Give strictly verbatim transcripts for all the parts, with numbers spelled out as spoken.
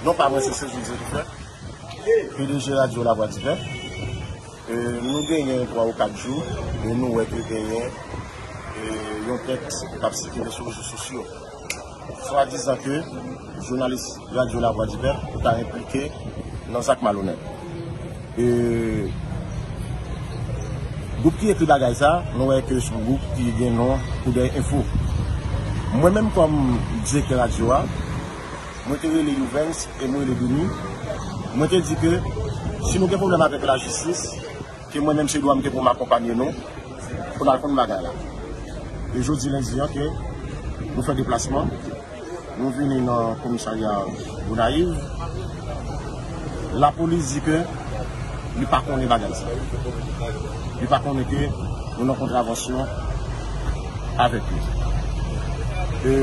Non pa mwen se Sejour Dyelifèt, P D G Radyo Lavwadipèp. E, nou genyen twa ou kat jou e nou wè ke genyen, e, yon tèks k ap sikile sou rezo sosyo. Swadizan ke jounalis Radyo Lavwadipèp ta enplike nan zak malonèt. E, gwoup ki ekri bagay sa, nou wè ke se yon gwoup ki gen non Koudèy Enfo. Mwen menm kòm direktè radyo a, mwen te rele Youvens e mwen rele Denis. Mwen te di ke si nou gen pwoblèm avèk lajistis, ke mwen menm se dwa m te pou m akonpanye nou pou n al konn bagay la. E jodi lendi an ke nou fè deplasman, nou vini nan komisarya Gonayiv. Lapolis di ke li pa konnen bagay sa. Li pa konnen ke nou nan kontravansyon avèk li. E,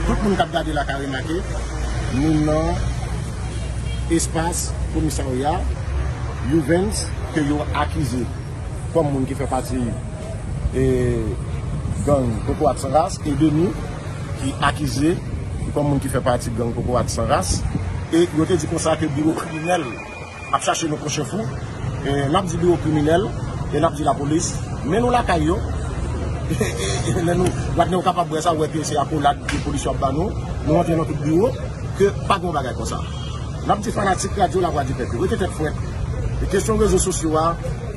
tout moun k ap gade la ka remake, nou nan espas komisarya Youvens ke yo akize kòm moun ki fè pati, e, gang Kokorat San Ras, e Denis ki akize kòm moun ki fè pati gang Kokorat San Ras. E yo te di konsa ke biwo kriminèl ap chache nou kon chèf ou. E, n ap di biwo kriminèl, e n ap di lapolis, men nou lakay yo. E, e, e, lè nou, patnè, ou kapab wè sa, ou wè ke se akolad ke polis yo ap ba nou. Nou antre nan tout biwo, ke pa gen yon bagay konsa. N ap di fanatik Radyo Lavwadipèp yo, rete tèt frèt. E kesyon rezo sosyo a,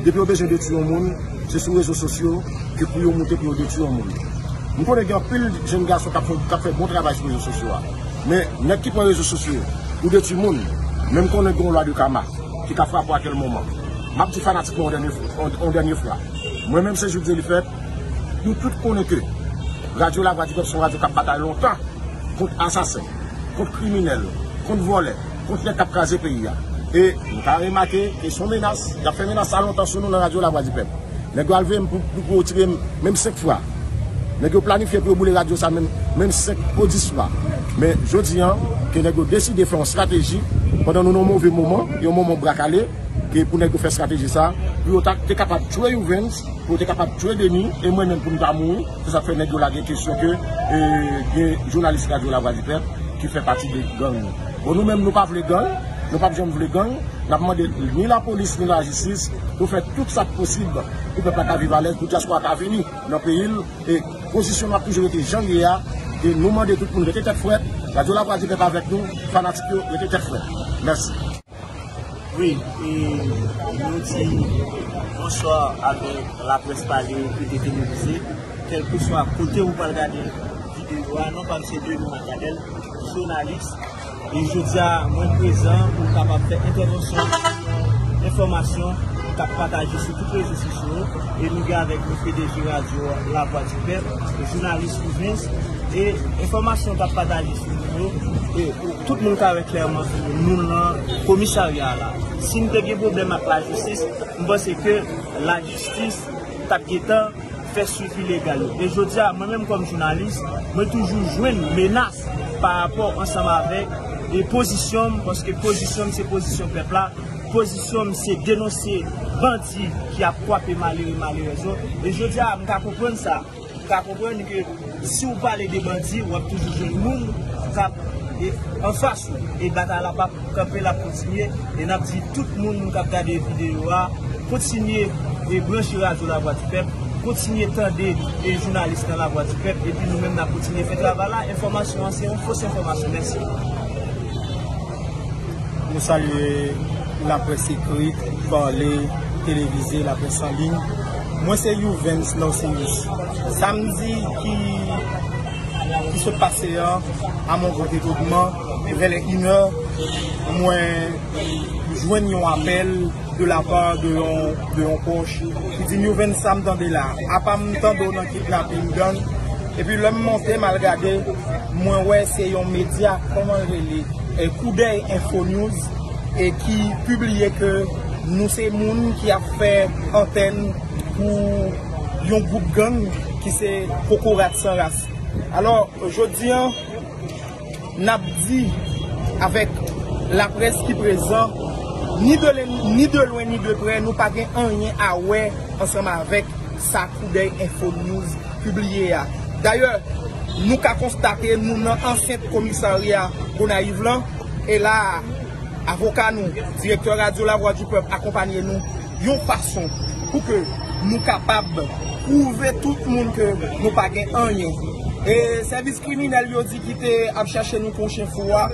depi yo bezwen detwi yon moun, se sou rezo sosyo ke pou yo moute pou yo detwi yon moun. M konnen gen anpil jèn gason k ap fè, k ap fè bon travay sou rezo sosyo a. Men, nèg ki pran rezo sosyo pou detwi moun, men m konnen gen yon lwa de kama ki ka frape w a kèl moman. M ap di fanatik mwen yon dènye fwa, yon, yon dènye fwa. Mwen menm, Sejour Dyelifèt, nou tout konnen ke Radyo Lavwadipèp se yon radyo k ap batay lontan kont asasen, kont kriminèl, kont vòlè, kont nèg k ap kraze peyi a. E nou ka remake ke se yon menas, y ap fè menas sa lontan sou nou nan Radyo Lavwadipèp. Nèg yo al veye m pou, pou, pou retire m menm senk fwa. Nèg yo planifye pou yo boule radyo sa menm, menm senk ou dis fwa. Men jodi an, ke nèg yo deside fè yon estrateji pandan nou nan yon move moman, yon moman bra kale, ke pou nèg yo fè estrateji sa, pou yo ta, te kapab tchwe Youvens, pou yo te kapab tchwe Denis, e mwen menm pou m ta mouri. Se sa k fè nèg yo lage kesyon ke, e, gen jounalis Radyo Lavwadipèp ki fè pati de gang. Bon, nou menm, nou pa vle gang, nou p ap janm vle gang. N ap mande ni lapolis, ni lajistis pou fè tout sa k posib pou pèp la ka viv alèz, pou dyaspora ka vini nan peyi l. E pozisyon nou ap toujou rete jan l ye a. E nou mande tout moun rete tèt frèt. Radyo Lavwadipèp avèk nou, fanatik yo, rete tèt frèt. Mèsi. Wi, e nou di bonswa avèk laprès pale ki te televize, kèlkeswa kote ou pral gade videyo a, non pa m se Denis Macadel, jounalis. E jodi a, mwen prezan pou m kapab fè entèvansyon, enfòmasyon k ap pataje sou tout rezo sosyo yo. E nou gen avèk nou P D G Radyo Lavwadipèp, jounalis Youvens, e enfòmasyon k ap pataje sou nou yo. E tout moun ka wè klèman, nou nan komisarya a la. Si n te gen pwoblèm ak lajistis, m panse ke lajistis t ap gentan fè swivi legal yo. E jodi a, mwen menm kòm jounalis, mwen toujou jwenn menas pa rapò ansanm avèk e pozisyon m, paske pozisyon m se pozisyon pèp la, pozisyon m se denonse bandi ki ap kwape malere, malerèz yo. E jodi a, m ka konprann sa. M ka konprann ke si w pale de bandi, w ap toujou jwenn moun k ap, e, anfas ou. E batay la p ap kanpe, l ap kontinye. E n ap di tout moun k ap gade videyo a, kontinye, e, branche Radyo Lavwadipèp, kontinye tande, e, jounalis nan Lavwadipèp, epi nou menm n ap kontinye fè travay la. Enfòmasyon an se yon fos enfòmasyon. Mèsi. Nou salye laprès ekrit, pale, televize, laprès an liy. Mwen se Youvens Nausius. Samdi ki, ki sot pase a, à mon grand étonnement, vè lè inè, mwen jwenn yon apèl de la part de yon, de yon pwòch ki di m, Youvens, sa m tande la, apa m tande w nan kidnapin gang. Epi lè m monte, m al gade, mwen wè se yon medya, kòman l rele, e, Koudèy Info News, e ki pibliye ke nou se moun ki ap fè antèn pou yon gwoup gang ki se Kokorat San Ras. Alò, jodi a, n ap di avèk laprès ki prezan, ni de lwen, ni de lwen, ni de prè, nou pa gen anyen a wè ansanm avèk sa Koudèy Info News pibliye a. Dayè, nou ka konstate nou nan ansent komisarya Gonayiv lan, E la, avoka nou, direktè Radyo Lavwadipèp akonpanye nou yon fason pou ke nou kapab pwouve tout moun ke nou pa gen anyen. E sèvis kriminèl yo di ki te ap chache nou kon chen fou a,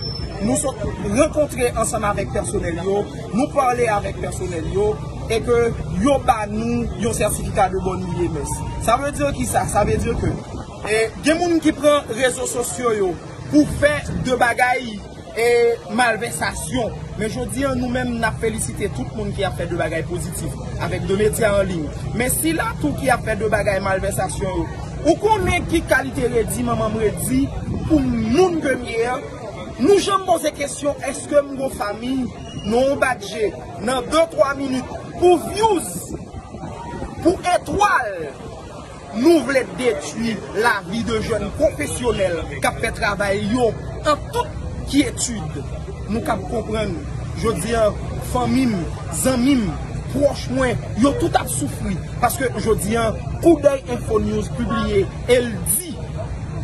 nou sot rankontre ansanm avèk pèsonèl yo, nou pale avèk pèsonèl yo, e ke yo ba nou yon sètifika de bonne vie, mès. Sa vle di ki sa? Sa vle di ke, e, gen moun ki pran rezo sosyo yo pou fè de bagay e malvèsasyon. Men jodi an, nou menm, n ap felisite tout moun ki ap fè de bagay pozitif avèk de medya an liy. Men sila tou ki ap fè de bagay malvèsasyon yo, ou konnen ki kalite redi manman m redi pou moun ke m ye an? Nou janm poze kesyon, èske m gon fanmi? Non, w bat je nan de twa minit pou views, pou etwal. Nou vle detwi lavi de jèn pwofesyonèl k ap fè travay yo an tout kyetid. Nou kab konprann, jodi an, fanmi m, zanmi m, pwòch mwen, yo tout ap soufri. Paske jodi an, Koudèy Info News pibliye e l di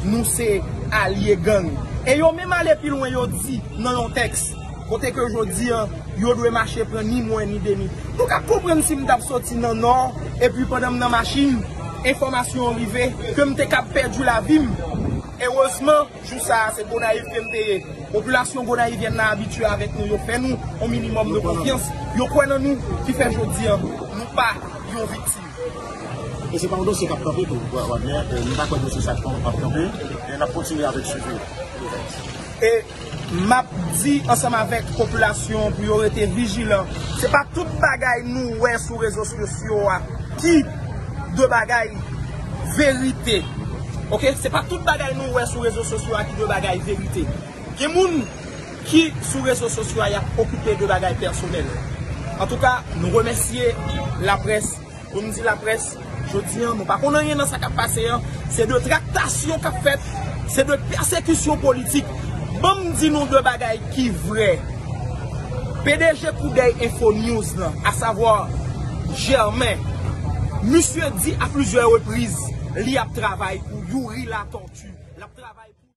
nou se alye gang. E yo menm ale pi lwen, yo di nan yon tèks, kote ke jodi an, yo dwe mache pran ni mwen ni Deni. Nou ka konprann si m t ap soti nan Nò, epi pandan m nan machin, enfòmasyon an rive ke m te kab pèdi lavi m. Erezman, jou sa a, se Gonayiv ke m te ye. Popilasyon gonayivyèn nan abitye avèk nou, yo fè nou yon minimòm de konfyans, yo kwè nan nou, ki fè jodi an, nou pa yon viktim. E se pa yon dosye k ap kanpe tou, Wa-, Wadner, e, nou pa kwè dosye sa ap kanpe, e n ap kontinye avèk swivi. E m ap di ansanm avèk popilasyon pou yo rete vijilan. Se pa tout bagay nou wè sou rezo sosyo a ki de bagay verite. Oke? Se pa tout bagay nou wè sou rezo sosyo a ki de bagay verite. Gen moun ki sou rezo sosyo a y ap okipe de bagay pèsonèl. Antouka, nou remèsye laprès. Pou n di laprès, jodi an, nou pa konn anyen nan sa k ap pase an. Se de traktasyon k ap fèt, se de pèsekisyon politik. Ban m di nou de bagay ki vrè. P D G Koudèy Info News lan, asavwa Germain, misye di a plizyè repriz, li ap travay pou Youri Latortue. L ap travay pou